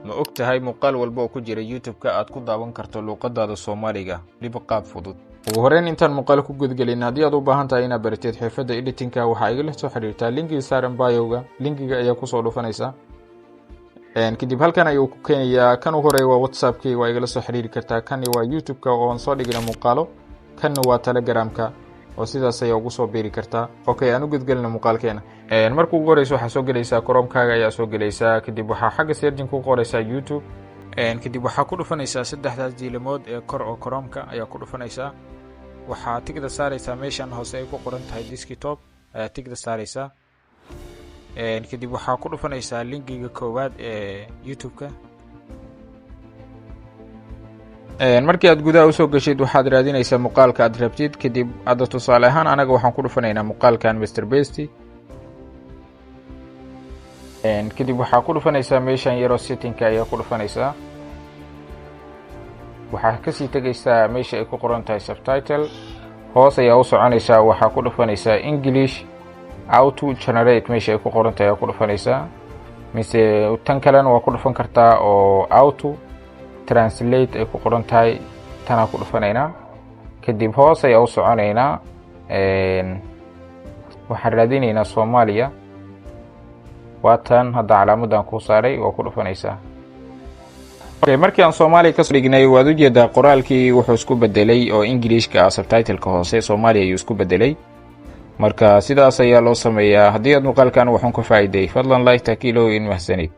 Ma og tahay muuqaal walba oo ku jira YouTube-ka aad ku daawan karto luuqadaada Soomaaliga, weliba qaab fudud? Ugu horeyn, intaan muuqaal ku gudgelin, haddii aad u baahan tahay inaad baratid xirfadda editingka, waxaa igala soo xiriirtaa linkiga saaran bio-ga. Linkiga ayaa kusoo dhufanaysa, kadib halkan ayuu ku keenayaa. Kan u horeeya waa WhatsAppkii, waa igala soo xiriiri kartaa. Kani waa YouTube-ka oo aan soo dhigna muuqaalo. Kanna waa Telegramka, oo sidaas ayaa ugu soo biiri kartaa. Okay, aan u gudgelina muuqaalkeena. Marka ugu horeysa waxaa soo gelaysaa Chromekaaga ayaa soo gelaysaa. Kadib waxaa xagga searching ku qoreysaa YouTube. Kadib waxaa ku dhufanaysaa saddexdaas diilamood ee kor oo Chromeka ayaa ku dhufanaysaa. Waxaa tigda saareysaa meeshan hoose ay ku qoran tahay desktop ayaa tigda saareysaa. Kadib waxaa ku dhufanaysaa linkiga koowaad ee YouTube-ka. Markii aad gudaha usoo geshid, waxaad raadinaysaa muuqaalka aad rabtid. Kadib hadda tusaale ahaan anaga waxaan ku dhufanaynaa muuqaalkan Mr Beast. Kadib waxaa ku dhufanaysaa meeshan yaroo settingka ayaa ku dhufanaysaa. Waxaa kasii tegaysaa meesha ay ku qoran tahay subtitle. Hoos ayaa u soconaysaa, waxaa ku dhufanaysaa English auto generate meesha ay ku qoran tahay ayaa ku dhufanaysaa, mise tan kalena waa ku dhufan kartaa oo auto translate ay ku qoran tahay. Tanaa ku dhufanaynaa. Kadib hoos ayaa u soconaynaa, waxaan raadinaynaa Soomaaliya. Waa tan hadda calaamadan kuu saaray, waa ku dhufanaysaa. Markii aan Soomaaliya kasoo dhignay, waad ujeedaa qoraalkii wuxuu isku bedelay oo Englishka ah subtitleka hoose Soomaaliya ayuu isku bedelay. Marka sidaas ayaa loo sameeyaa. Haddii aad muuqaalkan waxun ka faa'iiday, fadlan like ta kiilo in mahsanid.